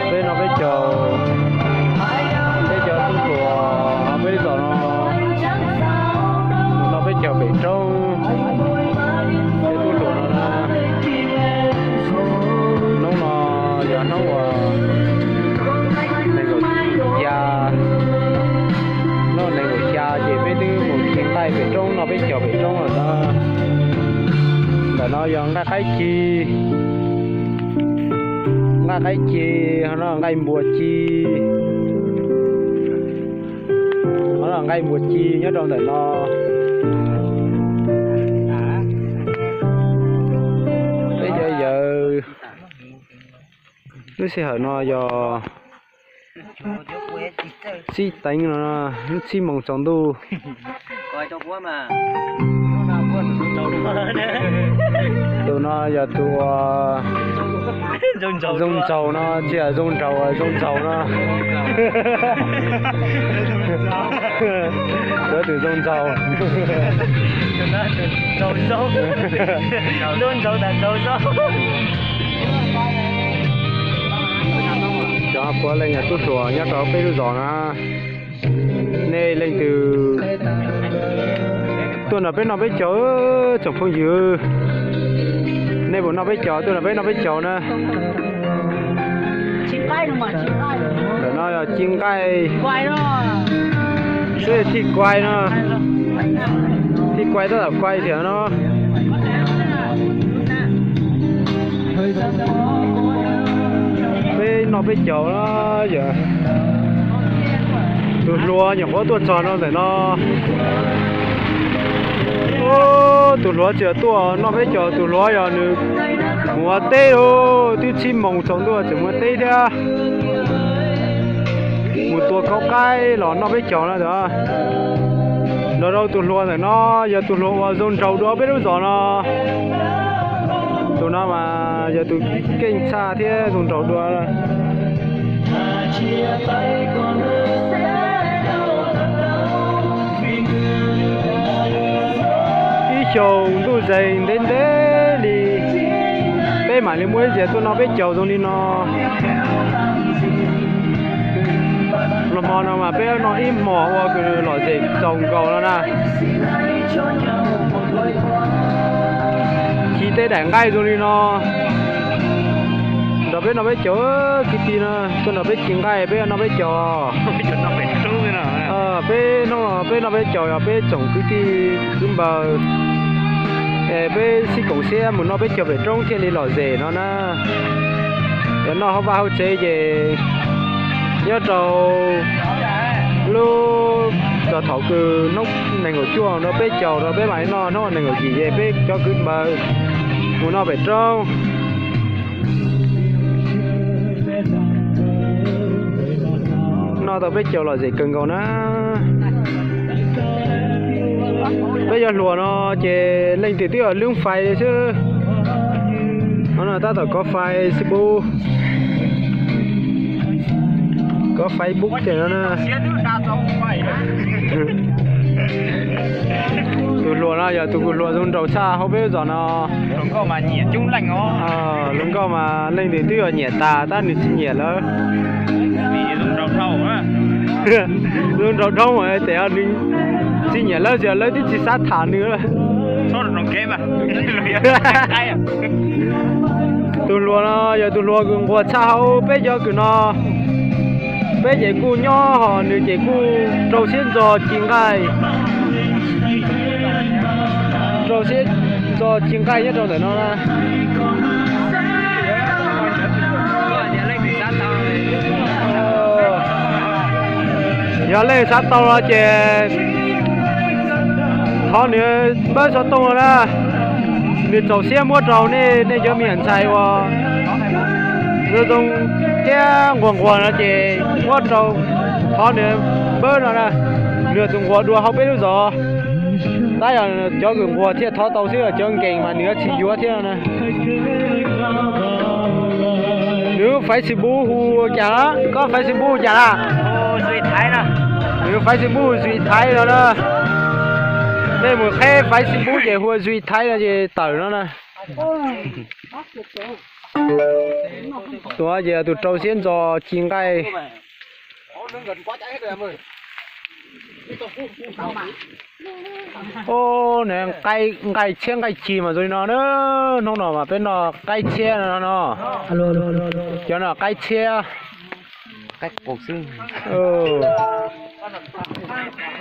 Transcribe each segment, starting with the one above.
Peb noj peb caug, peb cov tub hluas peb zos no, noj peb caug pem roob, peb tub hluas no na. Hnub no yog hnub uas nees nkaum xya, hnub nees nkaum xya ces peb twb mus khi nqaij pem roob, noj peb caug pem roob lawm na. Ntawm no yog nqaij qaib ci, nqaij qaib ci, ho no nqaij npua ci, ho no nqaij npua ci nyob rau ntawm no. Peb cov yawg, lub sij hawm no yog txib teev no, lub txib moos tsaus ntuj. Tus no yog tus uas zoo ntsaum no, tsis yog zoo nraug, zoo ntsaum no. Tus zoo ntsaum, zoo ntsaum, zoo ntsaum. Cov puav leej yog tub hluas nyob rau peb lub zos na. Nej leej twg tuaj nrog peb noj peb caug, tsoom phooj ywg, nej puas noj peb caug, tuaj nrog peb noj peb caug na. Ntawm no yog ci nqaij, xwb thij kuai no, thij kuai tab tom kuai thiab no. Peb noj peb caug na, yog tus hluas nyuam qhuav tuaj txog no ntawm no. Tus hluas tsis yog tuaj noj peb caug, tus hluas yog nws mus ua teb, twb txij moos tsaus ntuj tseem mus ua teb thiab. Mus tua kaub qaib los noj peb caug no ntag. Nrog rau tus hluas ntawm no yog tus hluas uas zoo nraug dua peb lub zos no. Tus no mas yog tus keej tshaj thiab zoo nraug dua. Ib xyoos ntuj zeeg ntev ntev li, peb mam li muaj ib zaug tuaj noj peb caug zoo li no. Los hmo no mas peb noj ib hmos ua kws lom zem txaus nkaus no na. Khi tej daim nqaij zoo li no, nrog peb noj peb caug kwv tij no, tuaj nrog peb khi nqaij peb noj peb caug. Peb hnub no peb noj peb caug yog peb tsoom kwv tij kwv npawg, peb sib koom siab mus noj peb caug pem roob thiaj li lom zem no na. Yog noj hauv vaj hauv tsev ces nyob rau lub, txog thaum kws hnub nees nkaum cuaj rau peb caug rau peb mam li noj, hnub nees nkaum yim ces peb cov kwv npawg mus noj pem roob. Noj tau peb caug lom zem kawg nkaus na. Peb cov hluas no ces leej twg twb yog lub fais li xwb. No tab tom kov Facebook, kov Facebook ces no na. Tus hluas no yog tus hluas zoo nraug tshaj hauv peb zos no. Hluas nkauj mas leej twg twb yog nyiam tas tab nws tsis nyiam lawm. Zoo nraug dhoob tes nws tsis nyiam lawv, tsis yog lawv twb tsis xav tham nws. Tus hluas no yog tus hluas kws nquag tshaj hauv peb cov kws no. Peb ces kuj nyob ho nws ces kuj rau siab ntso ci nqaij, rau siab ntso ci nqaij nyob rau ntawm no na. Yog leej xav tau no ces thov nws npawb xov tooj no na. Nws txaus siab muab rau nej, nej cov me nyuam ntxhais uas zoo zoo thiab nquag nquag no ces muab rau, thov nws npawb no na. Nws tus nquag dua hauv peb lub zos. Tab yog cov kws nquag thiaj thov tau xwb, cov nkees mas nws yuav tsis yuav thiab no na. Nws Facebook hu cas na? Koj Facebook hu cas na? Nws Facebook Zuj Thaiv no na. Nej mus qheb Facebook ces hu Zuj Thaiv no ces tawm no na. Tus no ces tus rau siab ntxo ci nqaij. Nqaij tshiab nqaij ci mas zoo li no na. Hnub no mas peb noj qaib tshiab no no. Cov no qaib tshiab.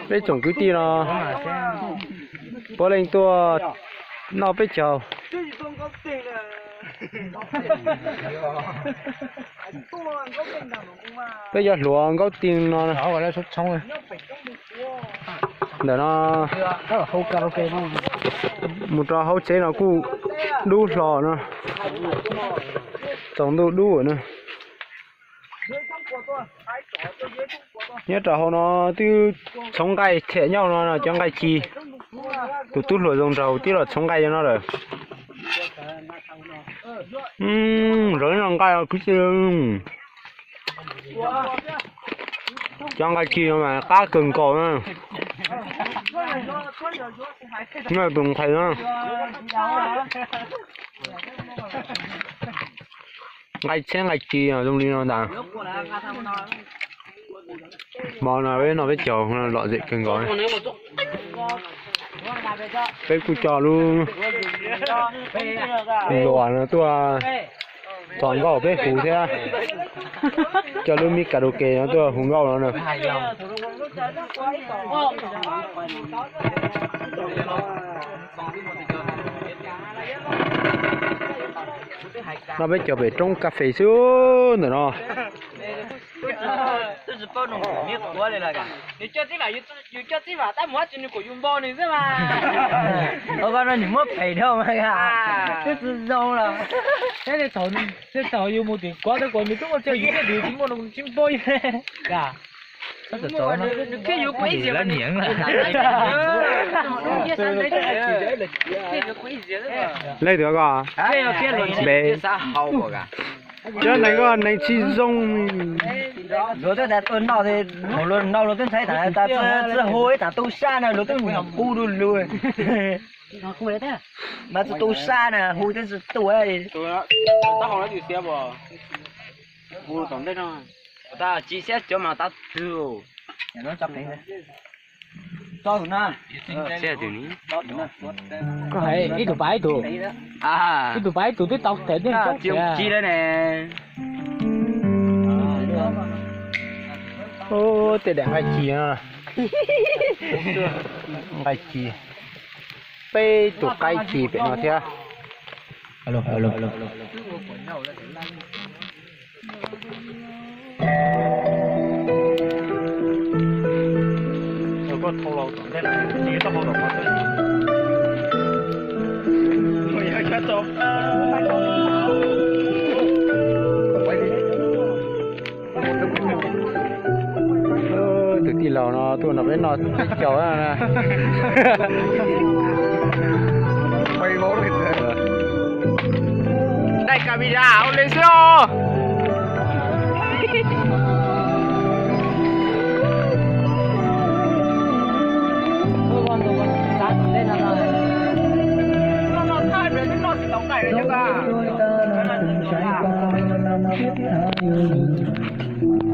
Peb tsoom kwv tij no puav leej tuaj noj peb caug. Peb cov hluas nkaub ti no. Ntawm no mus rau hauv tsev no kuj dub hlo no. Tsaus ntuj dub na. Nyob rau hauv no twb txhoov nqaij thiab nyob no cov nqaij ci. Tus tub hluas zoo nraug twb los txhoov nqaij no lawm. Zoo li no nqaij kwv tij. Cov nqaij ci no mas qab kawg nkaus na. Noj tus nqaij no. Nqaij tshiab nqaij ci zoo li no ntag. Hmo no peb noj peb caug lom zem kawg nkaus. Peb kuj coj lub luas no tuaj txhos nkauj peb hu thiab. Coj lub mic karaoke no tuaj hu nkauj no na. No peb cov pem roob kas fes xwb ntawm no. Yus coj txij vam tab mus hab tsis nws kuam yus npau nws xwb mas. Ua koj no nws muab phem dhau mas twb tsis zoo los. Thiab thaum yus mus tim kuav tau kuav nws twb muaj coj yus thiab, nws tsis muaj no tsis npau yus. Nws khib yus kuj ib txhia mas nws Leej twg koj? Npe. Cov neeg koj neeg tsis zoo. Luag twb tas tuaj noj, thaum luag noj luag twb ntshai tas txawj hu ib tas tu sab na luag twb hu du lug. Mas txawj tu sab na hu twb tsis tu. Tsis siab cov mas tab twg. Koj hais ib tug pab ib tug, ib tug pab ib tug twb tau them tej tsob ci lawm ne. Tej daim nqaij ci no, nqaij ci, peb tus qaib ci pem no thiab. Tus tij laug no tuaj nrog peb noj teb caug na. Daij camera ua li xwb os.